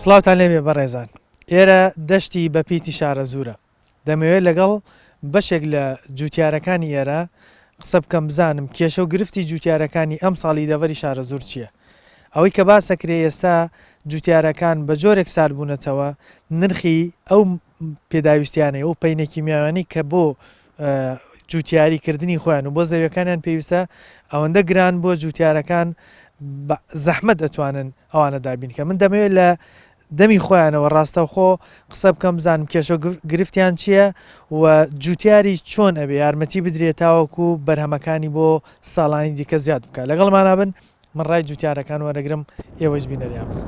سڵاوتان لێبێ بەڕێزان ئێرە دەشتی بەپیتی شارەزوورە دەمەوێت لەگەڵ بەشێک لە جوتیارەکانی ئێرە قسە بکەم بزانم کێشە و گرفتی جوتیارەکانی ئەمساڵی دەڤەری شارەزوور چییە ئەوەی کە باسەکرێ ئێستا جوتیارەکان بە جۆرێک سارد بوونەتەوە نرخی ئەو پێداویستیانەی ئەو پەینە کیمیاویانەی کە بۆ جوتیاری کردنی خۆیان و بۆ زەویەکانیان پێویستە ئەوەندە گران بووە جوتیارەکان بە زەحمەت ئەتوانن ئەوانە دابین کە من دەمەوێت لە دەمی خۆیانەوە ڕاستەوخۆ قسە بکەم بزانم کێشە و گرفتیان چییە و جوتیاری چۆن ئەبێ یارمەتی بدرێت تاوەکو بەرهەمەکانی بۆ ساڵانی دیکە زیاد بکات لەگەڵمانا بن من ڕای جوتیارەکان وەرەگرم ئێوەش بینەریان بن.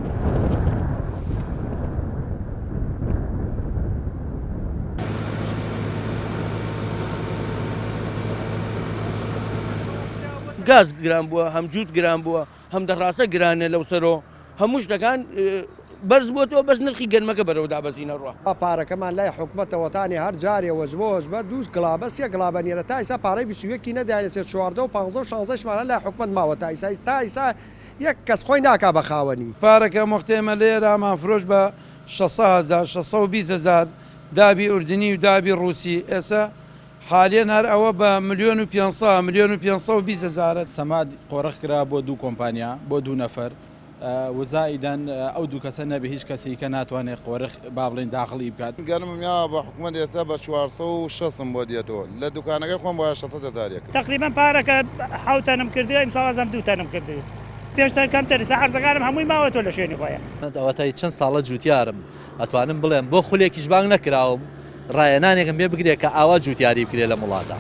گاز گران بووە هەم جووت گران بووە هەم دەڕاسە گرانە لەو سەرۆ هەموو شتەکان بەرز بووەتەوە بەس نرخی گەنمەکە بەرەو دابەزینە ڕوا. پارەکەمان لای حکومەتە وەتانی هەر جارێ وەجبە وەجبە دوو گڵابە سێ گڵابە نیە تا ئیسا پارەی 21 ی نەداینە سێ 14 و پانزە و شانزەیشمان هەر لای حکومەت ماوە تا ئیسا تا ئیسا یەک کەس خۆی ناکا بە خاوەنی. پارەکە ئەم وەختە ئێمە لێرە ئەمانفرۆشت بە شەسە هەزار 620 هەزار دابی ئوردنی و دابی ڕووسی ئێسە حالیەن هەر ئەوە بە ملیۆن و پێنسە ملیۆن و پێنسە و بیست هەزارە. سەماد قۆرخ کرا بۆ دوو کۆمپانیا بۆ دوو نەفەر و زائیدەن ئەو دوو کەسە نەبێ هیچ کەسی کە ناتوانێ قۆرخ با بڵێین داخڵی بکات. گەنمم یاوە بە حکومەت ئێستا بە 460 م بۆ دێتەوە لە دوکانەکەی خۆم بوایە 600 هەزار یەکرد. تەقریبەن پارەکە حەوت تەنم کردوە ئیمساڵ ئەزانم دوو تەنم کردوە پێنج تەن کەمتر ئیستا عەرزەکانم هەمووی ماوەتەوە لە شوێنی خۆیان. من ئەوەتای چەند ساڵە جوتیارم ئەتوانم بڵێم بۆ خولێکیش بانگ نەکراوم ڕاهێنانێکم پێ بکرێ کە ئاوا جوتیاری بکرێ لەم وڵاتە.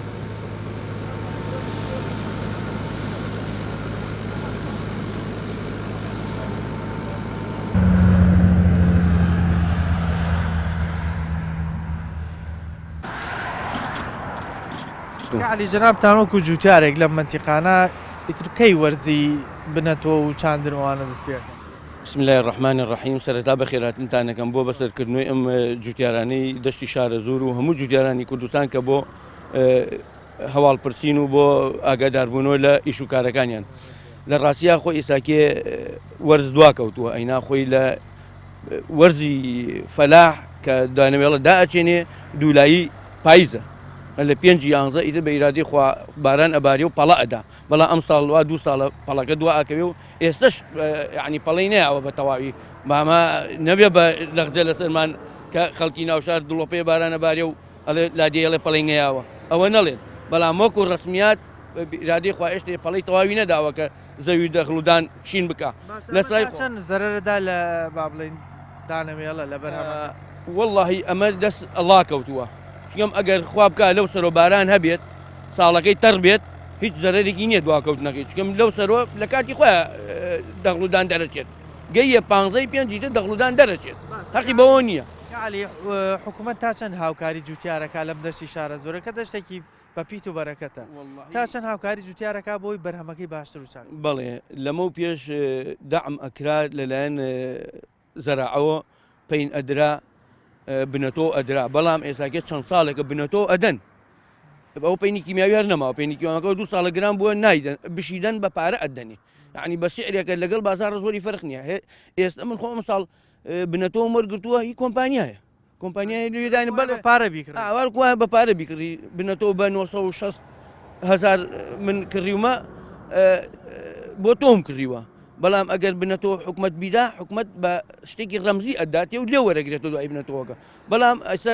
کاک عەلی جەنابتان وەکو جوتیارێک لەم مەنتیقانە ئیتر کەی وەرزی بنەتۆ و چاندن و ئەوانە دەست پێ ئەکەن؟ بسم اللە الرحمن الرحیم سەرەتا بەخێرهاتنتان ئەکەم بۆ بەسەرکردنەوەی ئەم جوتیارانەی دەشتی شارەزوور و هەموو جوتیارانی کوردستان کە بۆ هەواڵ پرسین و بۆ ئاگاداربوونەوە لە ئیش و کارەکانیان لە ڕاستیا خۆی ئێساکێ وەرز دوا کەوتووە ئەینا خۆی لە وەرزی فەلاح کە دانەوێڵە دائەچێنێ دوولایی پاییزە لە پێنج یانزە ئیتر بە ئیرادەی خوا باران ئەبارێ و پەڵە ئەدا بەڵام ئەم ساڵ وا دوو ساڵە پەڵەکە دوا ئەکەوێ و ئێستش یعنی پەڵەی نەیاوە بە تەواوی بامە نەبێ بە لەغجە لەسەرمان کە خەڵکی ناوشار دڵۆپەیە بارانە بارێ و ئەڵێ لادێ ئەڵێ پەڵەی نەیاوە ئەوە نەڵێن بەڵام وەکو ڕسمیات ئیرادەی خوا ئێشتێ پەڵەی تەواوی نەداوە کە زەوی دەخڵودان شین بکە لە سای چەند زەرەرەدا لە با بڵێین دانەوێڵە لە بەرهەمە وەڵڵاهی ئەمە دەست ئەڵا کەوتووە چونکەم ئەگەر خوا بکا لەو سەرۆ باران هەبێت ساڵەکەی تەڕ بێت هیچ زەرەرێکی نییە دواکەوتنەکەی چکم لەو سەرۆ لە کاتی خۆیان دەغڵودان دەرەچێت گەیە پانزەی پێنجی تر دەغڵودان دەرەچێت هەقی بەوە نییە. عەلی حکومەت تا چەند هاوکاری جوتیارەکە لەم دەشتی شارەزوورە کە دەشتێکی بە پیت و بەرەکەتە تا چەند هاوکاری جوتیارەکە بۆی بەرهەمەکەی باشتر و چاک. بەڵێ لەمەو پێش دەعم ئەکرا لەلایەن زەراعەوە پەین ئەدرا بنەتۆ ئەدرا بەڵام ئێساکە چەند ساڵێکە بنەتۆ ئەدەن ئەو پەینی کیمیاوی هەر نەماوە پەینی کیمیاوەکە دوو ساڵە گران بووە نایدەن بشیدەن بە پارە ئەدەنی یعنی بە سعرێکە لەگەڵ بازار زۆری فەرق نییە ئێستا من خۆم ساڵ بنەتۆم وەرگرتووە هی کۆمپانیایە کۆمپانیای لێدانی بەڵێ پارە بیکڕی ئاوار وایە بە پارە بیکڕی بنەتۆ بە 960 هزار من کڕیومە بۆ تۆم کڕیوە بەڵام ئەگەر بنەتۆ حکومت بیدا حکومت بە شتێکی ڕەمزی ئەداتێ و لێ وەرەگرێتەوە دوای بنەتەوەکە بەڵام ئەسە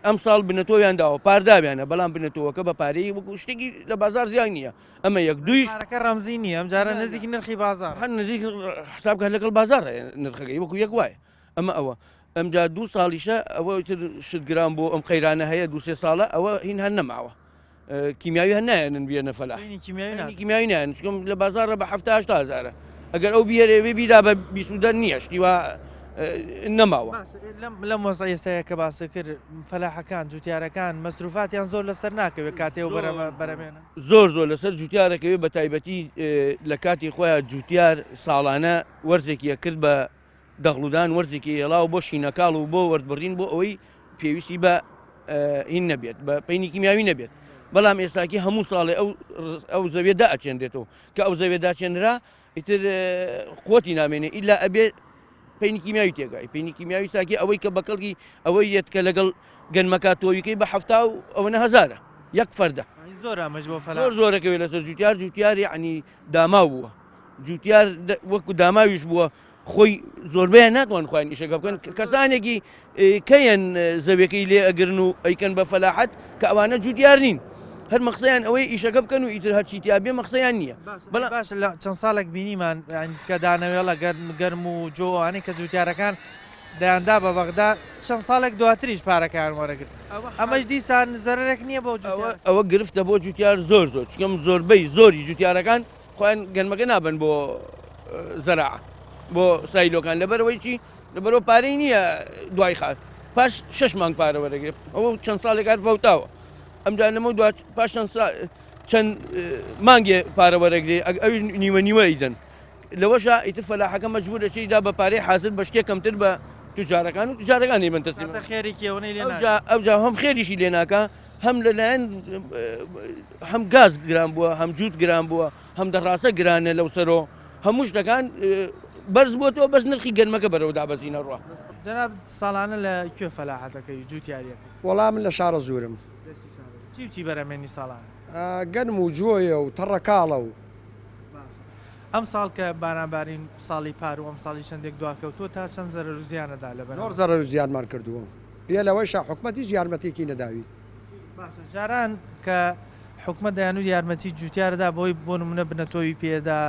ئەم ساڵ بنەتۆیان داوە پارداویانە بەڵام بنەتەوەکە بە پارەی وەکو شتێکی لە بازار زیان نییە ئەمە یەک دویش پارەکە ڕەمزی نییە ئەم جارە نزیک نرخی بازار هەر نزیک حسابکە لەگەڵ بازار نرخەکەی وەکو یەک وایە ئەمە ئەوە ئەمجا دوو ساڵیشە ئەوە ئیتر شت گران بۆ ئەم قەیرانە هەیە دوو سێ ساڵە ئەوە هین هەر نەماوە کیمیاوی هەر نایەنن بیەنە فەلاح پەینی کیمیاوی پەینی نادەن. کیمیاوی نایەن چونکە لە بازاڕە بە حەفتا هەشتا هەزارە ئەگەر ئەو بیەرێ بێ بیدا بە بیست و دە نییە شتی وا نەماوە. باشە لەم لەم وەزعە ئێستایە کە باست کرد فەلاحەکان جوتیارەکان مەسروفاتیان زۆر لەسەر ناکەوێت کاتێ ئەو بەرهەمە بەرهەمێنن؟ زۆر زۆر لەسەر جوتیارەکەوێ بە تایبەتی لە کاتی خۆیان جوتیار ساڵانە وەرزێکی ئەکرد بە دەغڵودان وەرزێکی هێڵاو بۆ شینەکاڵ و بۆ وەردبڕین بۆ ئەوەی پێویستی بە هین نەبێت بە پەینی کیمیاوی نەبێت بەڵام ئێستاکی هەموو ساڵێ ئەو ئەو زەویە دائەچێنرێتەوە کە ئەو زەویە داچێنرا ئیتر قوتی نامێنێ ئیلا ئەبێ پەینی کیمیاوی تێگای پەینی کیمیاوی ساکی ئەوەی کە بە کەڵکی ئەوەی یەت کە لەگەڵ گەنمەکە تۆویکەی بە حەفتا و ئەوەنە هەزارە یەک فەردە. یانی زۆرە ئەمەش بۆ فەلاح. زۆر زۆرەکەوێ لەسەر جوتیار جوتیار یەعنی داماو بووە جوتیار وەکو داماویش بووە خۆی زۆربەیان ناتوان خۆیان ئیشەکە بکەن کەسانێکی کەیەن زەویەکەی لێ ئەگرن و ئەیکەن بە فەلاحەت کە ئەوانە جوتیار نین هەر مەخسەیان ئەوەی ئیشەکە بکەن و ئیتر هەرچی تیا بێ مەخسەیان نییە بەڵام باش لە چەند ساڵێک بینیمان کە دانەوێڵە گەرم گەرم و جۆ ئەوانەی کە جوتیارەکان دەیاندا بە بەغدا چەند ساڵێک دواتریش پارەکەیان وەرەگرت ئەمەش دیسان زەرەرێک نییە بۆ جوتیار؟ ئەوە گرفتە بۆ جوتیار زۆر زۆر چونکە زۆربەی زۆری جوتیارەکان خۆیان گەنمەکە نابەن بۆ زەراعە بۆ سایلۆکان لەبەرەوەی چی لەبەرەوە پارەی نییە دوای خات پاش شش مانگ پارە وەرەگرێت ئەوە چەند ساڵێک هەر فەوتاوە ئەمجا لەمە دو پاش چەند چەند مانگێ پارە وەرەگرێ ئەوی نیوە نیوە ئیدەن لەوەشا ئیتر فەلاحەکە مەجبورە چی دا بە پارەی حازر بە شتێک کەمتر بە توجارەکان و توجارەکان ئەیبەن تەسلیم کاتە خێرێکی ئەوەنەی لێ ناکا. ئەوجا هەم خێریشی لێ ناکا هەم لەلایەن هەم گاز گران بووە هەم جووت گران بووە هەم دەڕاسە گرانە لەو سەرۆ هەموو شتەکان بەرز بووەتەوە بەس نرخی گەنمەکە بەرەو دابەزینە ڕوا. جەنابت ساڵانە لە کوێ فەلاحەتەکەی و جووتیاریەکەی؟ وەڵا من لە شارەزوورم. چی و چی بەرهەمێنی ساڵانە؟ گەنم و جۆیە و تەڕەکاڵە و. باشە ئەمساڵ کە باران بارین ساڵی پار و ئەمساڵیش هەندێک دواکەوتووە تا چەند زەرەر و زیانە دا لە بەرهەم؟ زۆر زەرەر و زیانمان کردووە بێ لەوەیشا حکومەت هیچ یارمەتیەکی نەداوین. باشە جاران کە حکومەت دەیانوت یارمەتی جوتیار دا بۆی بۆ نمونە بنەتۆوی پێدا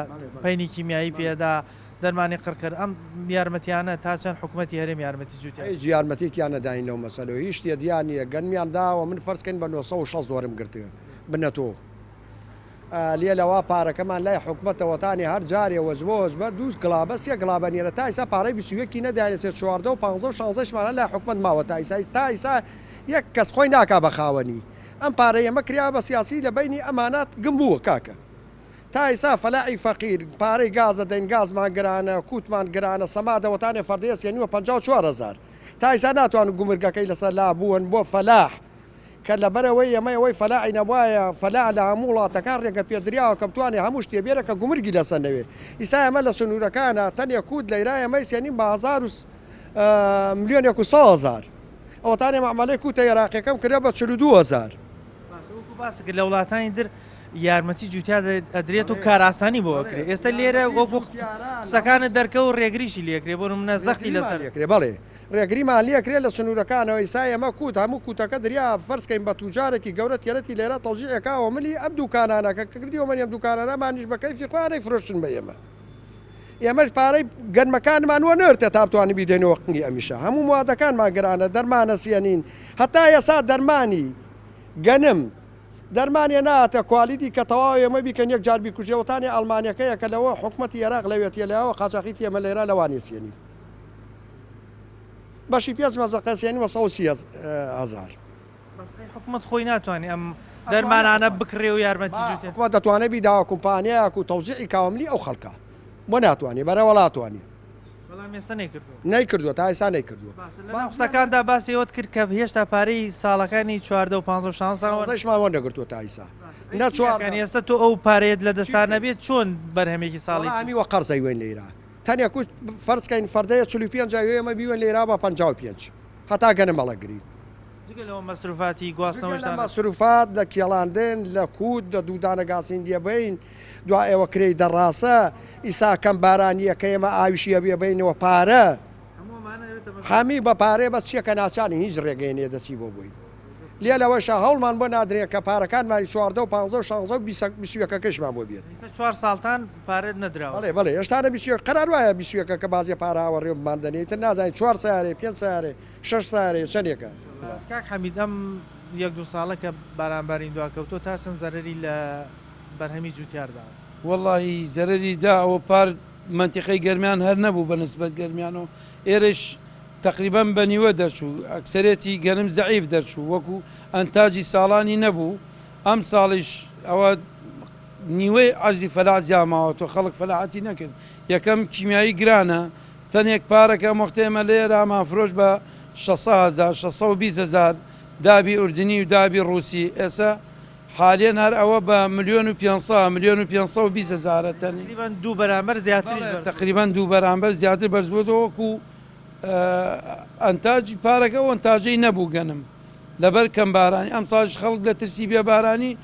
پەینی کیمیایی پێدا دەرمانی قڕکەر ئەم یارمەتیانە تا چەند حکومەتی هەرێم یارمەتی جوتیار هیچ یارمەتیەکیان نەداین لەو مەسەلەوە هیچ شتێ دیار نیە گەنمیان داوە من فەرز کەین بە 960 وەرم گرتوە بنەتۆ لێ لەوا پارەکەمان لای حکومەتە وەتانی هەر جارێ وەجبە وەجبە دوو گڵابە سێ گڵابە نیە تا ئیسا پارەی 21 ی نەداینە سێ 14 و 15 و شانزەیشمان هەر لای حکومەت ماوە تا ئیسا تا ئیسا یەک کەس خۆی ناکا بە خاوەنی ئەم پارەی ئەمە کریا بە سیاسی لە بەینی ئەمانات گم بووە کاکە تا ئیسا فەلاحی فەقیر پارەی گاز دەدەین گازمان گرانە کوتمان گرانە سەمادە وەتانێ فەردەیە سێنیوە 54 هەزار تا ئیسا ناتوانن گومرگەکەی لەسەر لا بووەن بۆ فەلاح کە لەبەرئەوەی ئێمە ئەوەی فەلاعی نەبوایە فەلاع لە هەموو وڵاتەکان ڕێگە پێدریاوە کە بتوانێ هەموو شتێ بێرە کە گومرگی لەسەر نەوێ ئیسا ئێمە لە سنوورەکانا تەنێ کووت لەیرا ئێمە ئیسێنین بە هەزار و ملیۆنێک و سەد هەزار ئەوەتانێ مەعمەلەی کووتە ئێراقیەکەم کرا بە 42 هەزار. باشە وەکو باست کرد لە وڵاتانی تر یارمەتی جوتیار ئەدرێت و کارئاسانی بۆ ئەکرێ ئێستا لێرە وەکو قسەکانت دەرکەوت ڕێگریشی لێکرێ بۆ نمونە زەختی لەسەر. لێکرێ بەڵێ ڕێگریمان لێکرێ لە سنوورەکانەوە ئیسا ئێمە کووت هەموو کووتەکە دریا فەرز کەین بە توجارێکی گەورە تێرەتی لێرە تەوزیع کاوە ملی ئەم دووکانانە کە کردیوە مەنی ئەم دووکانانە ئەمانیش بە کەیفی خۆیان ئەیفرۆشن بە ئێمە ئێمەش پارەی گەنمەکانمان وەنەرتە تا بتوانین بیدەینەوە قنگی ئەمیشە هەموو موادەکانمان گرانە دەرمانە سیەنین هەتا ئێسا دەرمانی گەنم دەرمانێ ناتە کوالیتی کە تەواو ئێمە بیکەن یەک جار بیکوژێ وتانێ ئەڵمانیەکەیە کە لەوە حکومەتی ئێراق لەوێتیە لەوە قاچاخیتی ئێمە لێرە لەوانێ سیەنین. بەشی پێنج مەزەقە سێنیوە 130 هەزار. بەس ئەی حکومەت خۆی ناتوانێ ئەم دەرمانانە بکڕێ و یارمەتی جوتێ؟ حکومەت دەتوانێ بیداوە کومپانیایەک و تەوزیعی کاوە ملی ئەو خەڵکە بۆ ناتوانێ بەرە وەڵا توانێ. بەڵام ئێستا نەیکردووە. نەیکردووە تا ئێستا نەیکردووە. باشە لەناو قسەکاندا باسی ئەوەت کرد کە هێشتا پارەی ساڵەکانی 14 و 15 و 16 وەر. شانزەیشمان وەرنەگرتووە تا ئیسا. باشە ئەی چی ئەکەن ئێستا تۆ ئەو پارەیەت لە دەستا نەبێت چۆن بەرهەمێکی ساڵی. وەڵا ئەمی وە قەرز ئەیوەین لەیرا. تەنێ کوچ فەرز کەین فەردەیە 45 ئەوێ ئێمە بیوەین لەیرا بە 55 هەتا گەنم هەڵەگرین. جگە لەوە مەسروفاتی جگە لە گواستنەوەشتان. مەسروفات لە کێڵاندن لە کووت لە دوو دانە گاسین لێبەین دوا ئێوە کرێی دەڕاسە ئیسا کەم بارانییە کە ئێمە ئاویشی ئەبێ بەینەوە پارە هەموو ئەمانە ئەبێتە مەسروف. هەمی بە پارەیە بەس چیە کە ناچارین هیچ ڕێگەیە نیە دەستی بۆ بۆین لێ لەوەشا هەوڵمان بۆ نادرێ کە پارەکانمانی 14 و 15 و شانزە و بیسە بیست و یەکەکەیشمان بۆ بێت. ئیستا چوار ساڵتان پارەت نەدراوە. بەڵێ بەڵێ هێشتا نە 21 قەرار وایە 21 کە بازیە پارە ئاوە ڕێ بمان دەنێ ئیتر نازانین چوار سەیارەیە پێنج سەیارەیە شەش سەیارەیە چەنێکە. کاک حەمید ئەم یەک دوو ساڵە کە باران بارین دواکەوتووە تا چەند زەرەری لە بەرهەمی جوتیار داوە؟ وەڵاهی زەرەری دا ئەوە پار مەنتیقەی گەرمیان هەر نەبوو بە نسبەت گەرمیانەوە ئێرەیش تەقریبەن بە نیوە دەرچوو ئەکسەرێتی گەنم زەعیف دەرچوو وەکو ئەنتاجی ساڵانی نەبوو ئەمساڵیش ئەوە نیوەی عەرزی فەلاح زیا ماوەتەوە خەڵک فەلاحەتی نەکرد یەکەم کیمیایی گرانە تەنێک پارەکە ئەم وەختە ئێمە لێرە ئەمان فرۆشت بە 600 هەزار 620 هەزار دابی ئوردنی و دابی ڕووسی ئێسە. حالیەن هەر ئەوە بە ملیۆن و پێنسە ملیۆن و 520 هەزارە تەنی. تەقریبەن دوو بەرامبەر زیاتریش بەڵێ تەقریبەن دوو بەرامبەر زیاتر بەرز بۆتەوە وەکو ئەنتاجی پارەکە ئەو ئەنتاجەی نەبوو گەنم لەبەر کەم بارانی ئەمساڵیش خەڵک لە ترسی بێ بارانی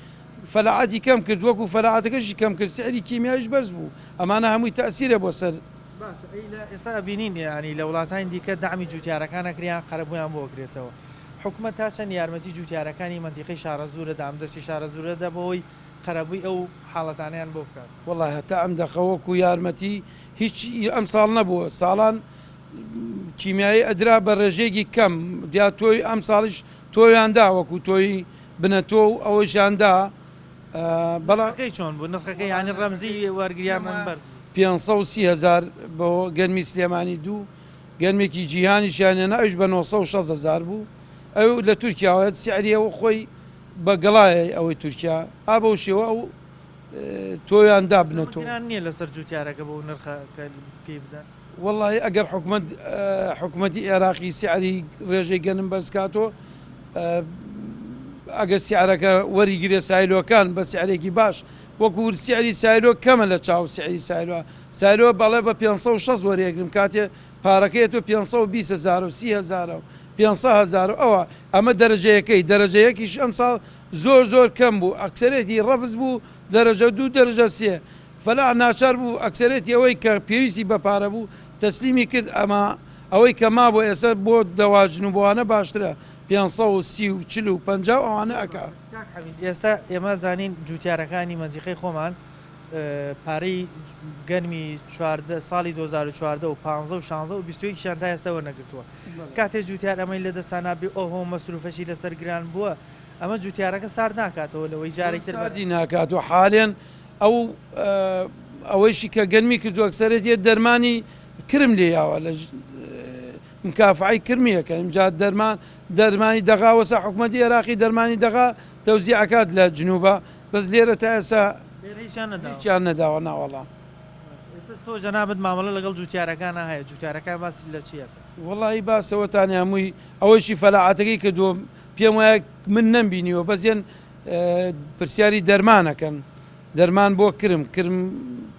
فەلاعەتی کەم کرد وەکو فەلاعەتەکەشی کەم کرد سعری کیمیاویش بەرز بوو ئەمانە هەمووی تەئسیرە بۆ سەر باشە ئەی لە ئێستا ئەبینین یانی لە وڵاتانی دیکە دەعمی جوتیارەکان ئەکرێ یان قەرەبوویان بۆ ئەکرێتەوە حکومەت تا چەند یارمەتی جوتیارەکانی مەنتیقەی شارەزوورە دا ئەم دەشتی شارەزوورە دا بۆ ئەوەی قەرەبووی ئەو حاڵەتانەیان بۆ بکات؟ وەڵا هەتا ئەم دەقە وەکو یارمەتی هیچ ئەمساڵ نەبووە ساڵان کیمیایی ئەدرا بە ڕێژەیەکی کەم دیا تۆی ئەمساڵیش تۆویان دا وەکو تۆی بنەتۆ و ئەوەیشیان دا بەڵام. نرخەکەی چۆن بوو؟ نرخەکەی یانی ڕەمزی وەرگریان ڕەنگ بەرز بوو. 530 هەزار بۆ گەنمی سلێمانی دوو گەنمێکی جیهانیشیان هێنا ئەویش بە 960 هەزار بوو ئەو لە تورکیاوە سعری ئەو خۆی بە گەڵایە ئەوەی تورکیا ئا بەو شێوە ئەو تۆویان دا بنەتۆ. گران نییە لەسەر جوتیارەکە بەو نرخە کە پێی بدەن؟ وەڵاهی ئەگەر حکومەت حکومەتی ئێراقی سعری ڕێژەی گەنم بەرز کاتۆ ئەگەر سعرەکە وەریگرێ سایلۆکان بە سعرێکی باش وەکو سعری سایلۆ کەمە لە چاو سعری سایلۆ سایلۆ بەڵێ بە 560 وەرێگرم کاتێ پارەکەی تۆ 520 هزار و 30 هزار و 500 هزار و ئەوە ئەمە دەرەجەیەکەی دەرەجە یەکیش ئەمساڵ زۆر زۆر کەم بوو ئەکسەرێتی ڕەفز بوو دەرەجە دوو دەرەجە سێ فەلاح ناچار بوو ئەکسەرێتی ئەوەی کە پێویستی بە پارە بوو تەسلیمی کرد ئەما ئەوەی کە مابوو ئێستا بۆ دەواجن و بۆوانە باشترە 530 و 40 و 50 و ئەوانە ئەکا. کاک حەمید ئێستا ئێمە زانین جوتیارەکانی مەنتیقەی خۆمان پارەی گەنمی 14 ساڵی 2014 و 15 و 16 و 21 یان تا ئێستا وەرنەگرتووە کاتێ جوتیار ئەمەی لە دەستا نابێ ئۆه مەسروفەشی لەسەر گران بووە ئەمە جوتیارەکە سارد ناکاتەوە لەوەی جارێکی تر ساردی ناکات و حالێن ئەو ئەوەیشی کە گەنمی کردووە ئەکسەرێت یە دەرمانی کرم لێ یاوە لە مکافعەی کرمیەکە ئینجا دەرمان دەرمانی دەغا وەسا حکومەتی عێراقی دەرمانی دەغا تەوزیع ئەکات لە جنوبە بەس لێرە تا ئێستا لێرە هیچیان نەداوە هیچیان نەداوە ناوەڵا. ئێستا تۆ جەنابت مامەڵە لەگەڵ جوتیارەکانا هەیە جوتیارەکان باسی لە چی ئەکەن؟ وەڵاهی باسەوەتانی هەمووی ئەوەیشی فەلاعەتەکەی کردووە پێم وایە من نەمبینیوە بەس یەن پرسیاری دەرمان ئەکەن دەرمان بۆ کرم کرم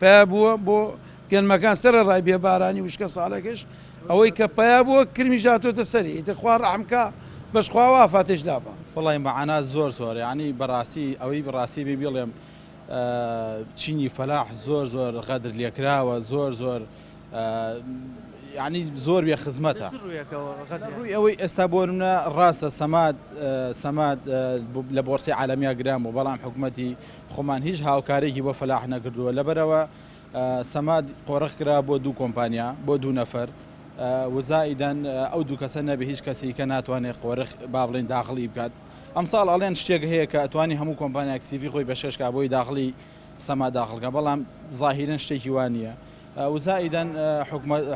پیا بووە بۆ گەنمەکان سەرە ڕای بێ بارانی وشکە ساڵێکش ئەوەی کە پیا بووە کرمیش هاتۆتە سەری ئیتر خوا ڕەحم کا بەس خوا ئافاتێش لابا. وەڵای مەعانات زۆر زۆرە یانی بەڕاستی ئەوەی ڕاستی بێ بیڵێم چینی فەلاح زۆر زۆر غەدر لێکراوە زۆر زۆر یانی زۆر بێ خزمەتە. لە چ ڕوویەکەوە غەدریان؟ لە ڕووی ئەوەی ئێستا بۆ نمونە ڕاستە سەماد سەماد لە بۆرسەی عالەمیا گران بوو بەڵام حکومەتی خۆمان هیچ هاوکارێکی بۆ فەلاح نەکردووە لەبەرئەوە سەماد قۆرخ کرا بۆ دوو کۆمپانیا بۆ دوو نەفەر وزائیدەن ئەو دوو کەسە نەبێ هیچ کەسی کە ناتوانێت قۆرخ با بڵێن داخڵی بکات ئەمساڵ ئەڵێن شتێک هەیە کە ئەتوانی هەموو کۆمپانیاک سیڤی خۆی پێشکەش کا بۆی داخڵی سەما داخڵ کە بەڵام زاهیرەن شتێکی وا نییە وزائیدەن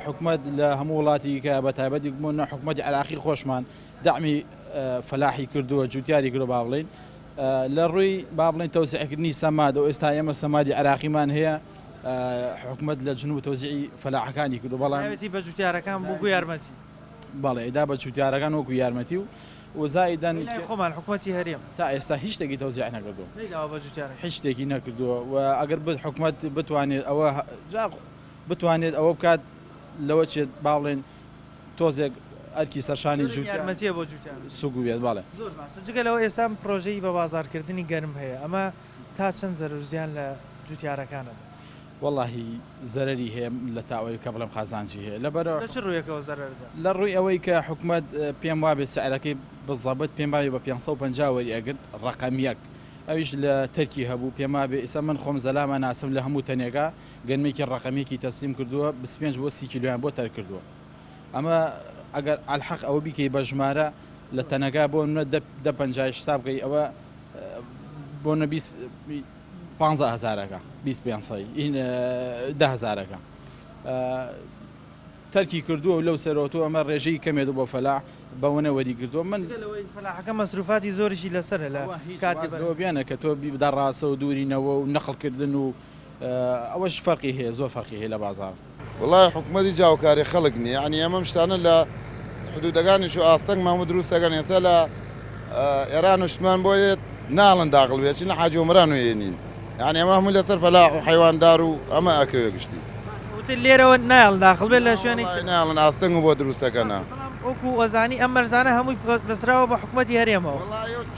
حکومەت لە هەموو وڵاتی کە بە تایبەتی بۆ حکومەتی عێراقی خۆشمان دەعمی فەلاحی کردووە جوتیاری کردووە با بڵێین لە ڕووی با بڵێین تەوزیعکردنی سەماد و ئێستا ئێمە سەمادی عێراقیمان هەیە حکومەت لە جنوب تەوزیعی فەلاحەکانی کردو بەڵام ناوێتی بە جوتیارەکان وەکو یارمەتی. بەڵێ ئەیدا بە جوتیارەکان وەکو یارمەتی و وزائیدەن لای خۆمان حکومەتی هەرێم. تا ئێستا هیچ شتێکی تەوزیع نەکردووە. نەیداوە بە جوتیارەکان. هیچ شتێکی نەکردووە و ئەگەر حکومەت بتوانێت ئەوە جا بتوانێت ئەوە بکات لەوە چێت با بڵێین تۆزێک ئەرکی سەرشانی جوتیار یارمەتیە بۆ جوتیار سوک بێت بەڵێ. زۆر باشە جگە لەوە ئێستا ئەم پرۆژەی بە بازاڕکردنی گەنم هەیە ئەمە تا چەند زەرەر و زیان لە جوتیارەکان ئەدات؟ وەڵاهی زەرەری هەیە لە تا ئەوەی کە بڵێم قازانجی هەیە لەبەرئەوە. لە چ ڕوویەکەوە زەرەر دە؟ لە ڕووی ئەوەی کە حکومەت پێم وابێت سعرەکەی بزەبت پێم وابێ بە 550 وەری ئەگرت ڕەقەم یەک ئەویش لە تەرکی هەبوو پێم وابێ ئیسا من خۆم زەلامە ناسم لە هەموو تەنێکا گەنمێکی ڕەقەم یەکی تەسلیم کردووە 25 بۆ 30 کیلۆیان بۆ تەرک کردووە ئەمە ئەگەر ئەلحەق ئەوە بیکەی بە ژمارە لە تەنەکە بۆ نمونە دە پەنجایش حساب کەی ئەوە بۆ نە 20 پانزە هەزارەکە 20 پێنسەی دە هەزارەکە تەرکی کردووە و لەو سەرەوە تۆ ئەمە ڕێژەی کەمێت بۆ فەلاح بەوەنە وەری گرتووە من جگە لەوەی فەلاحەکە مەسروفاتی زۆریشی لەسەرە لە کاتی واز لەوە بێنە کە تۆ بیبدە ڕاسە و دوورینەوە و نەقڵکردن و ئەوەش فەرقی هەیە زۆر فەرقی هەیە لە بازاڕ. وەڵای حکومەت هیچ هاوکاری خەڵک نیە یەعنی ئەمەم شتانە لە حدودەکانیش و ئاستەنگمان بۆ دروست ئەکەن ئێستا لە ئێران و شتمان بۆ یەت. ناڵن داخڵ بێ چین لە حاجی ئۆمەران و ێنین یانی ئەمە هەمووی لەسەر فەلاح و حەیواندار و ئەمە ئەکەوێ گشتی. باشە وتت لێرەوە نایەڵن داخڵ بێت لە شوێنێکی تر. وەڵای نایەڵن ئاستەنگ بۆ دروست ئەکەنە. باشە بەڵام وەکو ئەزانی ئەم مەرزانە هەمووی بەسراوە بە حکومەتی هەرێمەوە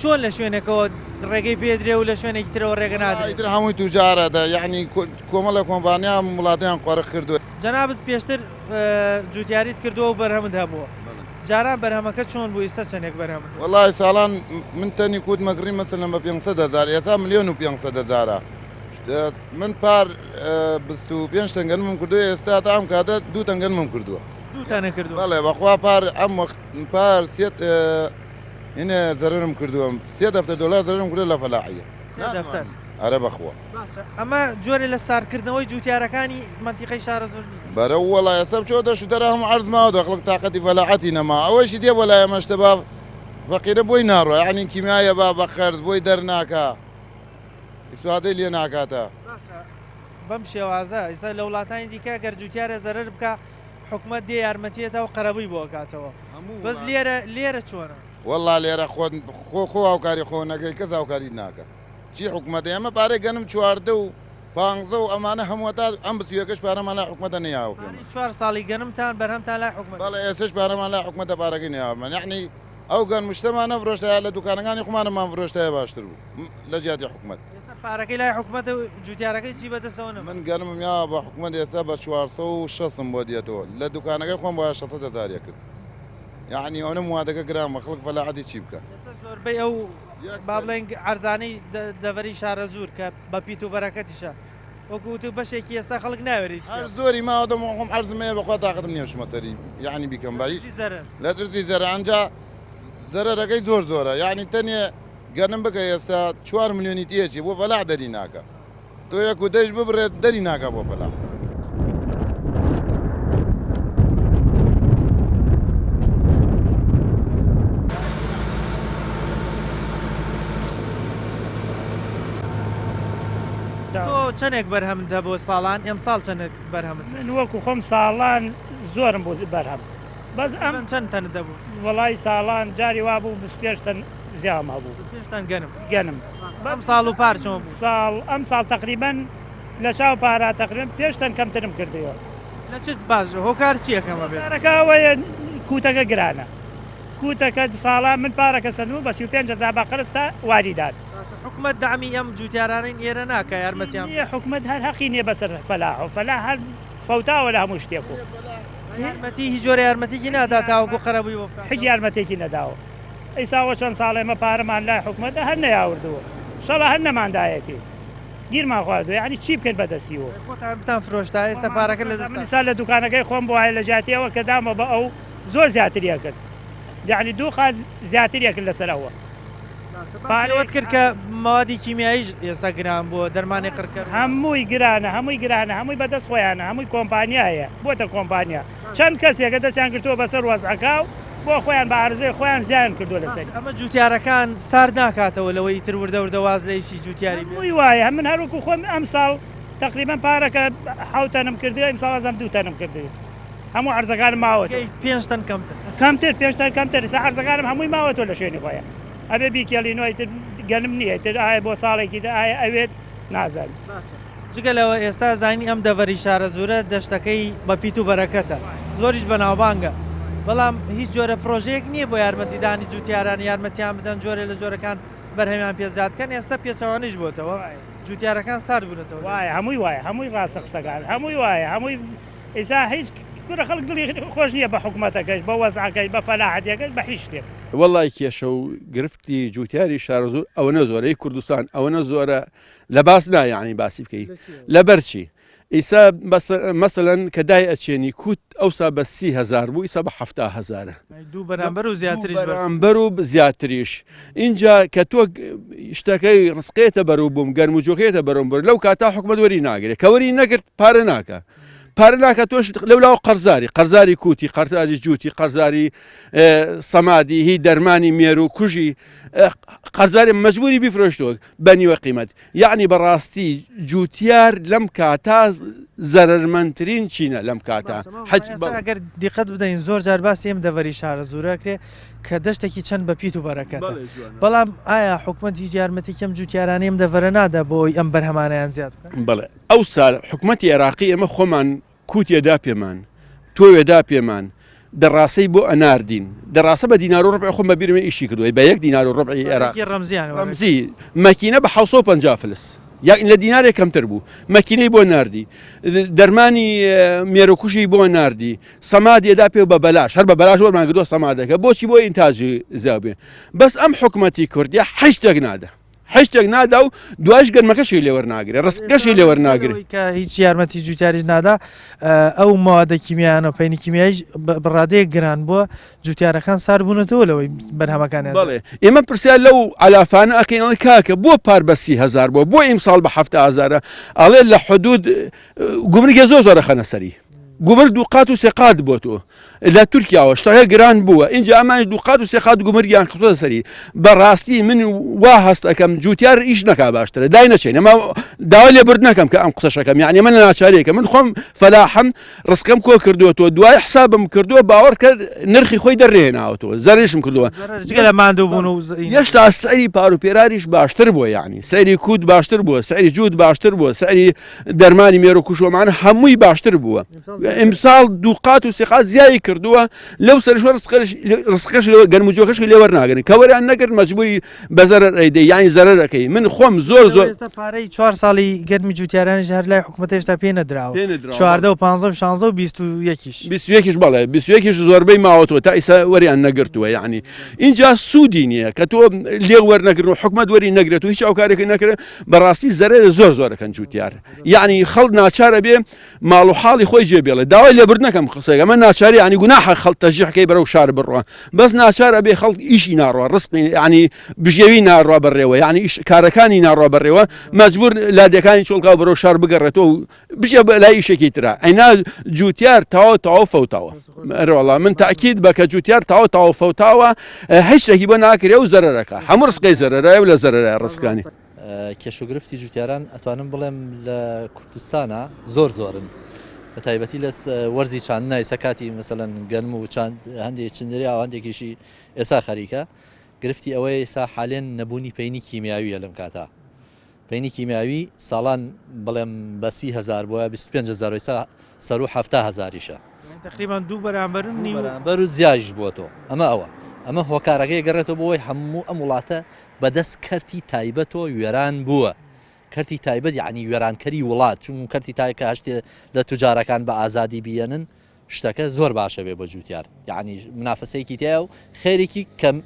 چۆن لە شوێنێکەوە ڕێگەی پێدرێ و لە شوێنێکی ترەوە ڕێگە نادرێ؟ وەڵا ئیتر هەمووی توجارە دە یانی کۆمەڵێ کۆمپانیا وڵاتیان قۆرخ کردوە. جەنابت پێشتر جوتیاریت کردووە و بەرهەمت هەبووە جاران بەرهەمەکە چۆن بوو ئیستا چەندێک بەرهەمت هەیە؟ وەڵای ساڵان من تەنی کوت مەکڕی مەسەلەن بە 500 هەزار ئێستا ملیۆن و 500 هەزارە من پار 25 تەن گەنمم کردووە ئێستا تا ئەم کاتە دوو تەن گەنمم کردووە. دوو تەنە کردووە؟ بەڵێ بەخوا پار ئەم وەخت پار سێ هینێ زەرەرم کردووە سێ دەفتەر دۆلار زەرەرم کردووە لە فەلاحیە. سێ دەفتەر؟ ئەرە بەخوا. باشە ئەمە جۆرێ لە ساردکردنەوەی جوتیارەکانی مەنتیقەی شارەزوور نییە؟ بەرە وەڵا ئێستا بچۆ دەشت و دەرە هەموو عەرز ماوە خەڵک تاقەتی فەلاحەتی نەما ئەوەشی دێ بۆ لای ئەمە شتە با فەقیرە بۆی ناڕوا یەعنی کیمیایە با بە قەرز بۆی دەرناکا ئیسفادەی لێ ناکاتە. باشە بەم شێوازە ئیستا لە وڵاتانی دیکە گەر جوتیارێ زەرەر بکا حکومەت دێ یارمەتیەتا و قەرەبووی بۆ ئەکاتەوە بەس لێرە لێرە چۆنە؟ وەڵا لێرە خۆت خۆ خۆ هاوکاری خۆ نەکەی کەس هاوکاریت ناکا. چی حکومەتە ئێمە پارەی گەنم 14 و پانزە و ئەمانە هەموو هەتا ئەم بسویەکەش پارەمان لای حکومەتە نەیاوە پێمان. پارەی چوار ساڵی گەنمتان بەرهەمتان لای حکومەتە. بەڵێ ئێستەش پارەمان لای حکومەتە پارەکەی نەیاوە پێمان یەعنی ئەو گەنم و شتەمان نەفرۆشتایە لە دوکانەکانی خۆمانمان فرۆشتایە باشتر بوو لە جیاتی حکومەت. ئێستا پارەکەی لای حکومەتە و جوتیارەکەی چی بەدەستەوە نەما. من گەنمم یاوە بە حکومەت ئێستا بە 460 م بۆ دێتەوە لە دوکانەکەی خۆم بوایە 600 هەزار ئەکرد یەعنی ئەونە موادەکە گران بوو خەڵک فەلاحەتی چی بکا. ئێستا زۆربەی ئەو با بڵێین عەرزانەی دەڤەری شارەزوور کە بە پیت و بەرەکەتیشە وەکو وتو بەشێکی ئێستا خەڵک ناوێرێ هیچ هەر زۆری ماوە دەم خۆم عەرزم هەیە بەخوا تاقەتم نییە بچمە سەری یەعنی بیکەم بە هیچ لە ترسی زەرەر ئەنجا زەرەرەکەی زۆر زۆرە یەعنی تەنێ گەنم بکە ئێستا چوار ملیۆنی تێچێ بۆ فەلاح دەری ناکا. تۆ یەک و دەیش ببڕێت دەری ناکا بۆ فەلاح. تۆ چەنێک بەرهەمت هەبوو ساڵان ئێمساڵ چەنێک بەرهەمت هەیە؟ من وەکو خۆم ساڵان زۆرم بوو بەرهەم بەس ئەم چەند تەنت دەبوو؟ وەڵای ساڵان جاری وابوو 25 تەن زیاوم هەبوو. 25 تەن گەنم؟ گەنم. ئەم ساڵ و پار چۆن بوو؟ ساڵ ئەم ساڵ تەقریبەن لە چاو پارا تەقریبەن پێنج تەن کەمترم کردووە. لە چ باش هۆکار چییە کەمە بێت؟ هۆکارەکە ئەوەیە کوتەکە گرانە کوتەکە ساڵان من پارەکە سەندبوو بە 35 هەزار بە قەرز تا واری داد. باشە حکومەت دەعمی ئەم جوتیارانەی ئێرە ناکا یارمەتیان نیە حکومەت هەر هەقی نیە بەسەر فەلاحەوە فەلاح هەر فەوتاوە لە هەموو شتێک و یارمەتی هیچ جۆرە یارمەتیکی نادا تاوەکو قەرەبووی بۆ بکاتەوە؟ هیچ یارمەتێکی نەداوە. ئیستا وە چەند ساڵە ئێمە پارەمان لای حکومەتە هەر نەیاوردووە شەڵا هەر نەماندایەتی گیرمان خواردووە یەعنی چی بکەین بە دەستیوە. خۆتان بتان فرۆشتایە ئێستا پارەکە لە دەستتان. من ئیستا لە دوکانەکەی خۆم بوایە لە جیاتی ئەوە کە دامە بە ئەو زۆر زیاتری ئەکرد یەعنی دوو قات زیاتری ئەکرد لەسەر ئەوە. باسی ئەوەت کرد کە مەوادی کیمیاییش ئێستا گران بووە دەرمانی قڕکەر. هەمووی گرانە هەمووی گرانە هەمووی بەدەست خۆیانە هەمووی کۆمپانیایە بۆتە کۆمپانیا. چەند کەسێکە دەستیان گرتووە بەسەر وەزعەکە و بۆ خۆیان بە ئارەزووی خۆیان زیایان کردووە لەسەری. باشە ئەمە جوتیارەکان سارد ناکاتەوە لەوەی ئیتر وردە وردە واز لە ئیشی جوتیاری بێنن؟ هەمووی وایە من هەر وەکو خۆم ئەمساڵ تەقریبەن پارەکە حەوت تەنم کردووە ئیمساڵ ئەزانم دوو تەنم کردووە هەموو عەرزەکانم ماوەتەوە. نزیکەی پێنج تەن کەمتر. کەمتر پێنج تەن کەمتر ئیستا عەرزەکانم هەمووی ماوەتەوە لە شوێنی خۆیان ئەبێ بیکێڵینەوە ئیتر گەنم نییە ئیتر ئایا بۆ ساڵێکی تر ئایا ئەوێت نازانم. باشە جگە لەوە ئێستا زانی ئەم دەڤەری شارەزوورە دەشتەکەی بە پیت و بەرەکەتە زۆریش بەناوبانگە بەڵام هیچ جۆرە پرۆژەیەک نییە بۆ یارمەتیدانی جوتیاران یارمەتیان بدەن جۆرێ لە جۆرەکان بەرهەمیان پێ زیاد بکەن ئێستا پێچەوانەیش بۆتەوە جوتیارەکان سارد بوونەتەوە لە وایە هەمووی وایە هەمووی ڕاستە قسەکان هەمووی وایە هەمووی ئیسا هیچ کورە خەڵک دڵی خۆش نییە بە حکومەتەکەش بە وەزعەکەش بە فەلاحەتیەکەش بە هیچ شتێک. وەڵای کێشە و گرفتی جوتیاری شارەزوور ئەوەنە زۆرە ی کوردستان ئەوەنە زۆرە لە باس نا یعنی باسی بکەی لەبەر چی ئیسا مەسەلەن کە دای ئەچێنی کوت ئەوسا بە 30 هەزار بوو ئیسا بە 70 هەزارە دوو بەرامبەر و زیاتریش بەرامبەر و زیاتریش اینجا کە تۆ شتەکەی ڕسقێتە بەرەو بووم گەرم و جۆکێتە بەرەم بەر لەو کاتا حکومەت وەری ناگرێت کە وەری نەگرت پارە ناکە پارە ناکە تۆش لەولاوە قەرزاری قەرزاری کوتی قەرزاری جووتی قەرزاری سەمادی هی دەرمانی مێر و کوژی قەرزاری مەجبوری بیفرۆشتووە بە نیوە قیمەت یەعنی بەڕاستی جوتیار لەم کاتا. زەرەرمەندترین چینە لەم کاتە. باشە مامۆستا ئێستا ئەگەر دیقەت بدەین زۆر جار باسی ئەم دەڤەری شارەزوورە ئەکرێ کە دەشتێکی چەند بە پیت و بەرەکەتە بەڵام ئایا حکومەت هیچ یارمەتێکی ئەم جوتیارانەی ئەم دەڤەرە نادا بۆ ئەوەی ئەم بەرهەمانەیان زیاد بکەن؟ بەڵێ ئەوسا حکومەتی عێراقی ئێمە خۆمان کوتێ دا پێمان تۆوێ دا پێمان دەڕاسەی بۆ ئەناردین دەڕاسە بە دینار و ڕبع خۆم بە بیرمە ئیشی کردووە بە یەک دینار و ڕبعی عێراق ڕەمزیان ڕەمزی مەکینە بە 750 فلس یەک لە دینارێک کەمتر بوو مەکینەی بۆ ناردی دەرمانی مێرۆکوژی بۆ ناردی سەماد یەدا پێ بە بەلاش هەر بە بەلاش وەرمان گردووە سەمادەکە بۆچی بۆ ئینتاجی زیابێ بەس ئەم حکومەتی کوردیە حیچ شتێک نادا هیچ شتێک نادا و دوایش گەنمەکەشی لێ وەرناگرێ ڕزقەکەشی لێ وەرناگرێ. کە هیچ یارمەتی جوتیاریش نادا ئەو مەوادە کیمیایانە و پەینی کیمیاییش بە ڕادەیەک گران بووە جوتیارەکان سارد بوونەتەوە لەوەی بەرهەمەکانیان بەڵێ ئێمە پرسیار لەو عەلافانە ئەکەین ئەڵێ کاکە بۆ پار بە 30 هەزار بووە بۆ ئیمساڵ بە 70 هەزارە ئەڵێ لە حدود گومرگێ زۆر زۆر ئەخەنە سەری گومرگ دوو قات و سێ قات بۆ تۆ لە تورکیاوە شتەکە گران بووە ئینجا ئەمانیش دوو قات و سێ قات گومرگیان خستۆتە سەری بەڕاستی من وا هەست ئەکەم جوتیار ئیش نەکا باشترە دای نەچین ئەمە داوا لێبرد نەکەم کە ئەم قسەشەکەم یعنی من لە ناچارێکە من خۆم فەلاحم ڕزقم کۆ کردووەتەوە دوای حسابم کردووە باوەڕ کە نرخی خۆی دەرنێناوەتەوە زەرریشم کردووە جگە لە ماندوو بوون و هێشتا سعری پار و پێراریش باشتر بووە یعنی سعری کووت باشتر بووە سعری جووت باشتر بووە سعری دەرمانی مێروکوژۆمان هەمووی باشتر بووە ئیمساڵ دوو قات و سێ قات زیایی کردووە لەو سەرش ڕزقەکەش گەرم و جۆکەشی لێ وەرناگرن کە وەریان نەگرت مەجبوری بە زەرەر ئەیدەی یانی زەرەرەکەی من خۆم زۆر زۆر ئێستا پارەی چوار ساڵی گەرمی جوتیارانیش هەر لای حکومەت هێشتا پێ نەدراوە 14 و 15 و 16 و 21یش 21یش بەڵێ 21یش زۆربەی ماوەتەوە تا ئیسا وەریان نەگرتووە یعنی اینجا سوودی نییە کە تۆ لێ وەرنەگرن و حکومەت وەری نەگرێت و هیچ ئەو کارێکی نەکرێت بەڕاستی زەرەر زۆر زۆرەکەن جوتیار یعنی خەڵک ناچارە بێ ماڵ و حاڵی خۆی جێ بێڵێ داوای لێبوردن نەکەم قسەیەک ئەمە ناچاری یعنی گوناحە خەڵک تەشجیع کەی بەرەو شار بڕوا بەس ناچار ئەبێ خەڵک ئیشی ناڕوا ڕزقی یعنی بژێوی ناڕوا بەڕێوە یعنی ئیش کارەکانی ناڕوا بەڕێوە مەجبور لادێکانی چۆڵکا و بەرەو شار بگەڕێتەوە و بژێ بە لای ئیشێکی ترا ئەینا جوتیار تەواو تەواو فەوتاوە ئەرەوەڵا من تاکید بە کە جوتیار تەواو تەواو فەوتاوە هیچ شتێکی بۆ ناکرێ و زەرەرەکە هەموو ڕزقی زەرەرایە و لە زەرەرایە ڕزقانی. کێشوگرفتی جوتیاران ئەتوانم بڵێم لە کوردستانا زۆر زۆرن بە تایبەتی لە وەرزی چاندنا ئێستا کاتی مەسەلەن گەنم و چاند هەندێک چندریا و هەندێکیشی ئێسا خەریکە گرفتی ئەوەیە ئێسا حالێن نەبوونی پەینی کیمیاویە لەم کاتا پەینی کیمیاوی ساڵان بڵێم بە 30 هەزار بۆە 25 هەزار ئێستا سەرو 70 هەزاریشە تقریبا دوو بەرامبەر و نیو بەرامبەر و زیایش بووەتەوە ئەمە ئەوە ئەمە هۆکارەکەی گەڕێتەوە بۆی هەموو ئەم وڵاتە بەدەست کەرتی تایبەتەوە وێران بووە، کەرتی تایبەت یەعنی وێرانکەری وڵات، چونکو کەرتی تایبەت کە هەشتێ لە توجارەکان بە ئازادی بیەنن شتەکە زۆر باشە بێ بۆ جوتیار یەعنی منافەسەیەکی تیایە و خێرێکی کەم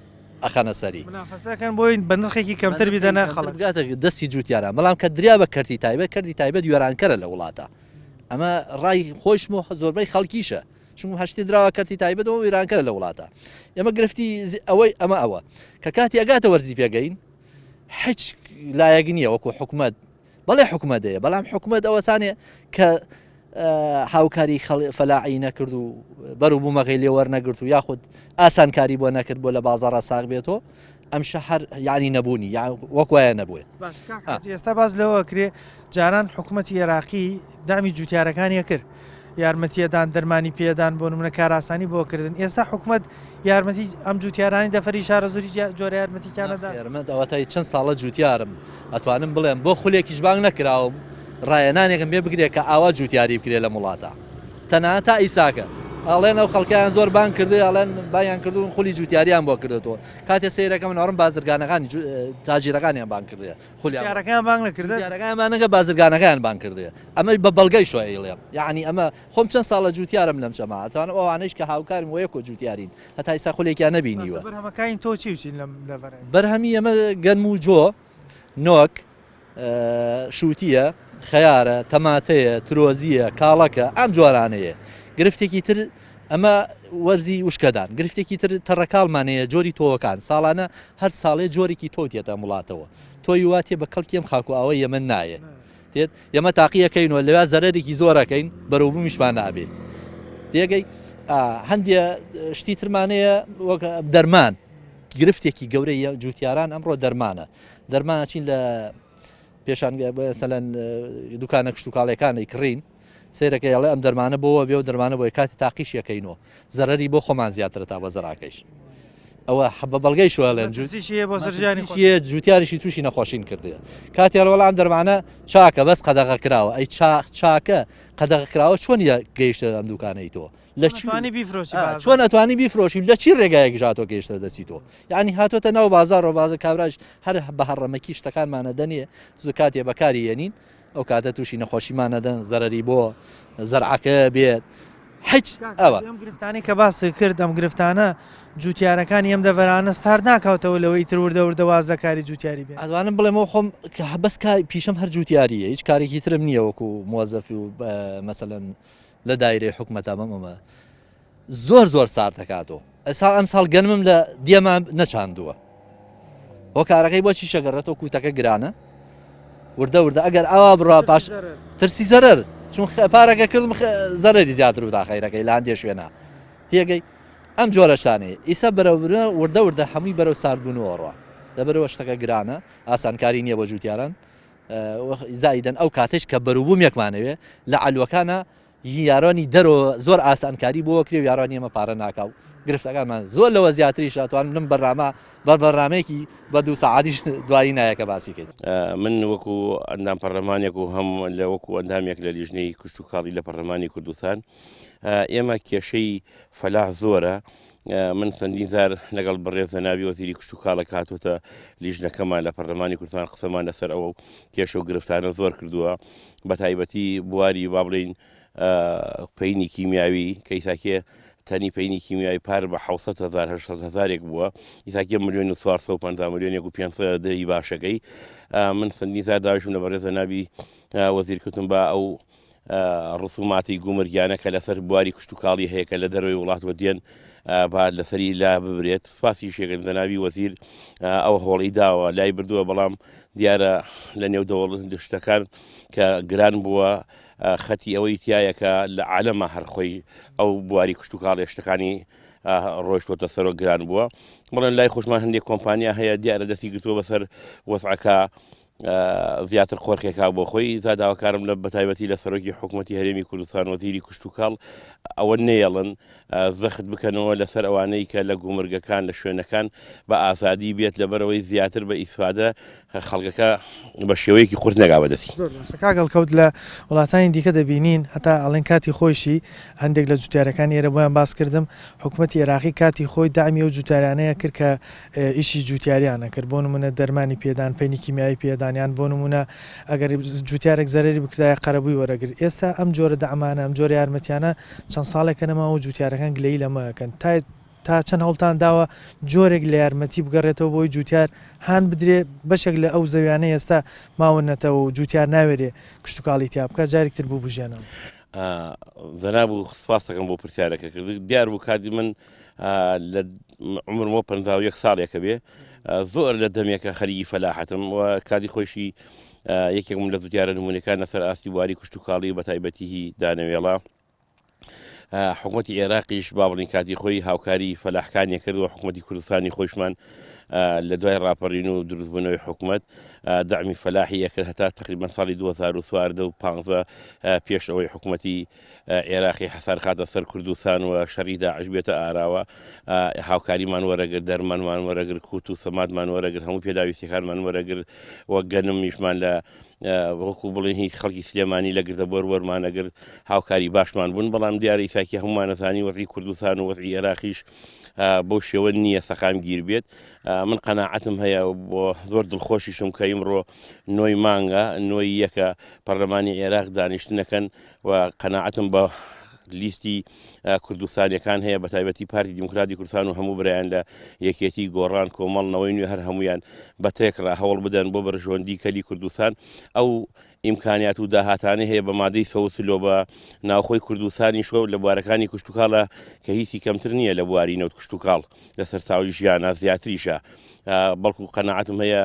ئەخەنە سەری. منافەسە ئەکەن بۆی بە نرخێکی کەمتر بیدەنە خەڵک. بگاتە دەستی جوتیاران، بەڵام کە دریا بە کەرتی تایبەت، کەرتی تایبەت وێرانکەرە لە وڵاتە، ئەمە ڕای خۆیشم و زۆربەی خەڵکیشە. چونکە هەشتی دراوە کەرتی تایبەتەوە وێرانکەرە لە وڵاتە ئێمە گرفتی ئەوەی ئەمە ئەوە کە کاتی ئەگاتە وەرزی پێگەین هیچ لایەک نییە وەکو حکومت بەڵێ حکومت دەیە بەڵام حکومت ئەوەسانێ کە هاوکاری فەلاعی نەکرد و بەرو بوومەکەی لێوەرنەگرت و یاخود ئاسانکاری بۆ نەکرد بۆ لە بازاڕە ساغ بێتەوە ئەم شەهر یعنی نەبوونی یا وەک وایە نەبووێ ئێستا باز لەوە کرێ جاران حکوومەتی عێراقی دامی جوتیارەکانی کرد یارمەتیەدان دەرمانی پێدان بۆ نمونە کارئاسانی بۆ کردن ئێستا حکومەت یارمەتی ئەم جوتیارانی دەفری شارەزووری جۆرە یارمەتیکانەدا من ئەوەتای چەند ساڵە جوتیارم ئەتوانم بڵێم بۆ خولێکیش بانگ نەکراوم ڕایەنانێکم پێ بکرێت کە ئاوا جوتیاری بکرێت لەم وڵاتە تەنانەت تا ئیساکە ئەڵێن ئەو خەڵکیان زۆر بانگ کردو ئەڵێن بانیان کردوون خولی جوتیاریان بۆ کردێتەوە کاتێ سەیرەکەم ناڕم بازرگانەکانی تاجیرەکانیان بانگ کردێ خولیان جوتیارەکان بانگ نەکردە جوتیارەکان بانگ نەکە بازرگانەکان بانگ کردێ ئەمە بە بەڵگەی شۆ ئەیڵێم یعنی ئەمە خۆم چەند ساڵە جوتیارم لەم چەما ئەتوانم ئەوانەیش کە هاوکارم وە یەکۆ جوتیارین هەتا ئیستا خولێکیان نەبینیوە. باشە بەرهەمەکانی تۆ چی و چین لەم دەڤەرە؟ بەرهەمی ئێمە گەنم و جۆ، نۆک، شووتییە، خەیارە، تەماتەیە، ترۆزییە، کاڵەکە، ئەم جۆرانەیە. گرفتێکی تر ئەمە وەرزی وشکەدان. گرفتێکی تر تەڕەکاڵمان هەیە جۆری تۆوەکان ساڵانە هەر ساڵێ جۆرێکی تۆو دێتە ئەم وڵاتەوە. تۆوی وا تێ بە کەڵکی ئەم خاک و ئاوەی یەمەن نایێ. دێت ئێمە تاقی ئەکەینەوە لەویا زەرەرێکی زۆر ئەکەین بەرەوبوومیشمان نابێ. تێگەی؟ هەندێ شتی ترمان هەیە وەک دەرمان گرفتێکی گەورەی جوتیاران ئەمڕۆ دەرمانە. دەرمان ئەچین لە پێشانگە مەسەلەن دوکانە کشتوکاڵیەکان ئەیکڕین. سەیرەکەی ئەڵێ ئەم دەرمانە بۆوە بێ و دەرمانە بۆیە کاتی تاقیشی ئەکەینەوە زەرەری بۆ خۆمان زیاترە تا بە زەراکەیش ئەوە بە بەڵگەی شۆڵێن مەترسیشی هەیە بۆ سەر ژیانی خۆت. مەترسیشی هەیە جوتیاریشی تووشی نەخۆشین کردیە کاتێ ئەڵێ وەڵا ئەم دەرمانە چاکە بەس قەدەغە کراوە ئەی چا چاکە قەدەغە کراوە چۆن گەیشتە ئەم دوکانەی تۆ لە چۆن ئەتوانی بیفرۆشی بازاڕ؟ چۆن ئەتوانی بیفرۆشی لە چی ڕێگایەکیش هاتۆ گەیشتە دەستی تۆ یعنی هاتۆتە ناو بازاڕ و بازە کابراش هەر بە هەڕەمەکی شتەکانمانە دەنێ زوو کاتێ بەکاری یەنین ئەو کاتە تووشی نەخۆشیمان نەدەن زەرەری بۆ زەرعەکە بێت حیچ ئەوە. ئەم گرفتانەی کە باست کرد ئەم گرفتانە جوتیارەکانی ئەم دەڤەرانە سارد ناکاتەوە لەوەی ئیتر وردە وردە واز لە کاری جوتیاری بێنن. ئەتوانم بڵێم ئەو خۆم بەس پیشەم هەر جوتیاریە هیچ کارێکی ترم نییە وەکو مۆزەفی و مەسەلەن لە دایرەی حکومەتا بەم ئەمە زۆر زۆر سارد دەکاتەوە ئەسا ئەم ساڵ گەنمم لە دیەمان نەچاندووە هۆکارەکەی بۆچی شەگەڕێتەوە کوتەکە گرانە وردە وردە ئەگەر ئاوا بڕا پاش ترسی زەرەر چون پارەکە کردم زەرەری زیاتر و تا خەیرەکەی لە هەندێ شوێنە تێگەی ئەم جۆرە شتانەیە ئیسا بەرەو وردە وردە هەمووی بەرەو ساردبوونەوە ڕە لەبەرەوە شتەکە گرانە ئاسانکاری نییە بۆ جوتیاران زایدەن ئەو کاتێک کە بەروبوومێکمانەوێ لە عەلوەکانە یارانی دەرەوە زۆر ئاسانکاری بۆ کرێ و یارانی ئێمە پارە ناکا و گرفتەکانمان زۆر لەوە زیاتریش ئەتوانم لەم بەرنامە بە بەرنامەیەکی بە دوو سەعاتیش دوایی نایە کە باسی کەین. من وەکو ئەندام پەرلەمانێک و هەم لە وەکو ئەندامێک لە لیژنەی کشتوکاڵی لە پەرلەمانی کوردستان ئێمە کێشەی فەلاح زۆرە من چەندین جار لەگەڵ بەڕێز جەنابی وەزیری کشتوکاڵە کە هاتۆتە لیژنەکەمان لە پەرلەمانی کوردستان قسەمان لەسەر ئەوە و کێشە و گرفتانە زۆر کردووە بە تایبەتی بواری با بڵین پەینی کیمیاوی کە ئیساکێ تەنی پەینی کیمیاوی پار بە 600 هزار 800 هزارێک بووە ئیساکێ ملیۆن و 450 ملیۆنێک و 500 دەی باشەکەی من چەندین جار داویشم لە بەڕێز جەنابی وەزیر کردم با ئەو ڕسوماتی گومرگیانە کە لەسەر بواری کشتوکاڵی هەیە کە لە دەرەوەی وڵاتەوە دێن با لەسەری لا ببرێت سپاسی شێکرد جەنابی وەزیر ئەو هۆڵی داوە لای بردووە بەڵام دیارە لە نێو دەوڵ شتەکان کە گران بووە خەتی ئەوەی تایە کە لە عالەمە هەرخۆی ئەو بواری کشتوکاڵی شتەکانی ڕۆشتۆتە سەرۆک گران بووە بەڵێن لای خۆشمان هەندێک کۆمپانیا هەیە دیارە دەستی گرتووە بەسەر وەزعەکە زیاتر قۆرخێکا بۆ خۆی جا داواکارم لە بەتایبەتی لە سەرۆکی حکوومەتی هەرێمی کوردستان وەزیری کشتوکاڵ ئەوە نەیەڵن زەخت بکەنەوە لەسەر ئەوانەی کە لە گومرگەکان لە شوێنەکان بە ئازادی بێت لەبەرەوەی زیاتر بە ئیسفادە خەڵکەکە بە شێوەیەکی قورس نەگا بەدەستی. زۆر باشە کاک هەڵکەوت لە وڵاتانی دیکە دەبینین هەتا ئەڵێن کاتی خۆیشی هەندێک لە جوتیارەکانی ئێرە بۆیان باس کردم حکومەتی ئێراقی کاتی خۆی دەعمی ئەو جوتیارانەیە کرد کە ئیشی جوتیاریان ئەکرد بۆ نمونە دەرمانی پێدان پەینی کیمیایی پێدان یان بۆ نمونە ئەگەر جوتیارێک زەرەری بکردایە قەرەبووی وەرەگرت ئێستا ئەم جۆرە دەعمانە ئەم جۆرە یارمەتیانە چەند ساڵێکە نەماوە و جوتیارەکان گلەیی لەمە ئەکەن تا تا چەند هەوڵتان داوە جۆرێک لە یارمەتی بگەڕێتەوە بۆی جوتیار هان بدرێ بەشێک لە ئەو زەویانەی ئێستا ماونەتەوە و جوتیار ناوێرێ کشتوکاڵی تیا بکات جارێک تر ببوژێنەوە. جەناب و سپاس دەکەم بۆ پرسیارەکە کرد دیار بوو کاتی من لە عمرمەوە 51 ساڵێکە بێ زۆر لە دەمێکە خەریکی فەلاحەتم و کاتی خۆشی یەکێکم لە زوتیارە نمونەکان لەسەر ئاستی بواری کشتوکاڵی بە تایبەتی هی دانەوێڵە حکوومەتتی عێراقیش با بڵین کاتی خۆی هاوکاری فەلاحکانی کرد و حکوومەتتی کوردستانی خۆشمان لە دوای ڕاپەڕین و دروستبوونەوەی حکوومەت دەعمی فەلاحی ئەکرد هەتا تەقریبەن ساڵی 2014 و 15 پێش ئەوەی حکوومەتی عێراقی حەسار خاتە سەر کوردستان و شەڕی داعش بێتە ئاراوە هاوکاریمان وەرەگر دەرمانمان وەرەگر کوت و سەمادمان وەرەگر هەموو پێداویستەکانمان وەرەگر وە گەنمیشمان لە وەکو بڵێن هیچ خەڵکی سلێمانی لە گردە بۆر وەرمانەگرت هاوکاری باشمان بوون بەڵام دیارە ئیساکی هەمومانەزانی وەزی کوردستان و وەزی عێراقیش بەو شێوە نییە سەقامگیر بێت من قەناعەتم هەیە بۆ زۆر دڵخۆشیشم کە ئیمڕۆ نۆی مانگە نۆی یەکە پەرلەمانی عێراق دانیشتنەکەن و قەناعەتم بە لیستی کوردستانیەکان هەیە بە تایبەتی پارتی دیموکراتی کوردستان و هەموو برایان لە یەکێتی گۆڕان کۆمەڵ نەوەی نوێ هەر هەمویان بە تێکڕا هەوڵ بدەن بۆ بەرژەوەندی کەلی کوردستان ئەو ئیمکانیات و داهاتانەی هەیە بە مادەی سەوسلۆ بە ناوخۆی کوردستانیشەوە لە بوارەکانی کشتوکاڵە کە هیچی کەمتر نییە لە بواری نەوت کشتوکاڵ لە سەرچاوی ژیانە زیاتریشە بەڵکو قەناعەتم هەیە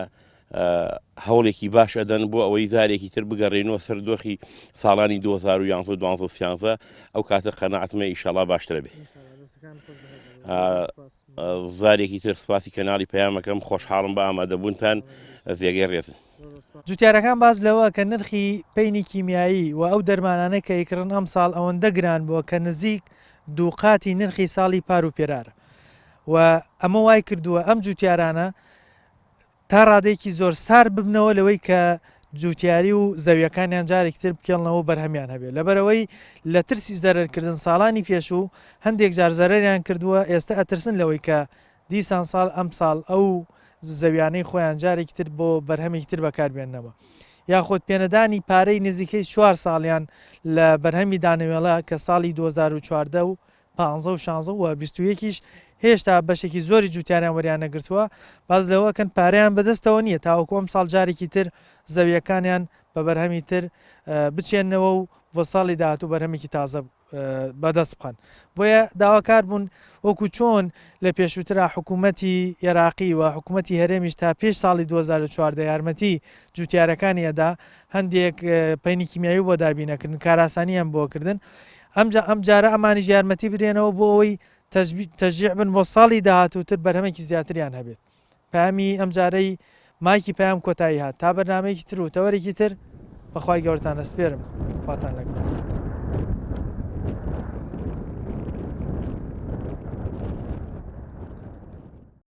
هەوڵێکی باش ئەدەن بۆ ئەوەی جارێکی تر بگەڕێنەوە سەر دۆخی ساڵانی 2011 12 13 ئەو کاتە قەناعەتمە ئیشەڵا باشترە بێ زارێکی تر سپاسی کەناڵی پەیامەکەم خۆشحاڵم بە ئامادەبوونتان زێگەی ڕێزن. جوتیارەکان باس لەوە کە نرخی پەینی کیمیایی و ئەو دەرمانانە کە ئەیکڕن ئەمساڵ ئەوەندە گران بووە کە نزیک دووقاتی نرخی ساڵی پار و پێرارە و ئەمە وای کردووە ئەم جوتیارانە تا ڕادەیەکی زۆر سارد ببنەوە لەوەی کە جوتیاری و زەویەکانیان جارێکی تر بکێڵنەوە و بەرهەمیان هەبێت لەبەرئەوەی لە ترسی زەرەرکردن ساڵانی پێشوو هەندێک جار زەرەریان کردووە ئێستا ئەترسن لەوەی کە دیسان ساڵ ئەمساڵ ئەو زەویانەی خۆیان جارێکی تر بۆ بەرهەمێکی تر بەکاربێننەوە یاخود پێنەدانی پارەی نزیکەی چوار ساڵیان لە بەرهەمی دانەوێڵە کە ساڵی 2014 و پانزە و شانزە و 21 یش هێشتا بەشێکی زۆری جوتیاریان وەریان نەگرتووە باس لەوە ئەکەن پارەیان بەدەستەوە نییە تاوەکو ئەمساڵ جارێکی تر زەویەکانیان بە بەرهەمی تر بچێننەوە و بۆ ساڵی داهاتوو بەرهەمێکی تازە بەدەست بخەن بۆیە داواکار بوون وەکو چۆن لە پێشووترا حکوومەتی ئێراقی و حکوومەتی هەرێمیش تا پێش ساڵی 2014 یارمەتی جوتیارەکانی ئەدا هەندێک پەینی کیمیاوی بۆ دابینەکردن کاراسانیان بۆ کردن ئەمجا ئەم جارە ئەمانیش یارمەتی بدرێنەوە بۆ ئەوەی تەشجیع بن بۆ ساڵی داهاتووتر بەرهەمێکی زیاتریان هەبێت. پەیامی ئەمجارەی مایکی پەیام کۆتایی هات تا بەرنامەیەکی تر و تەوەرێکی تر بەخوای گەورەتان ئەسپێرم خواتان لەگەڵ.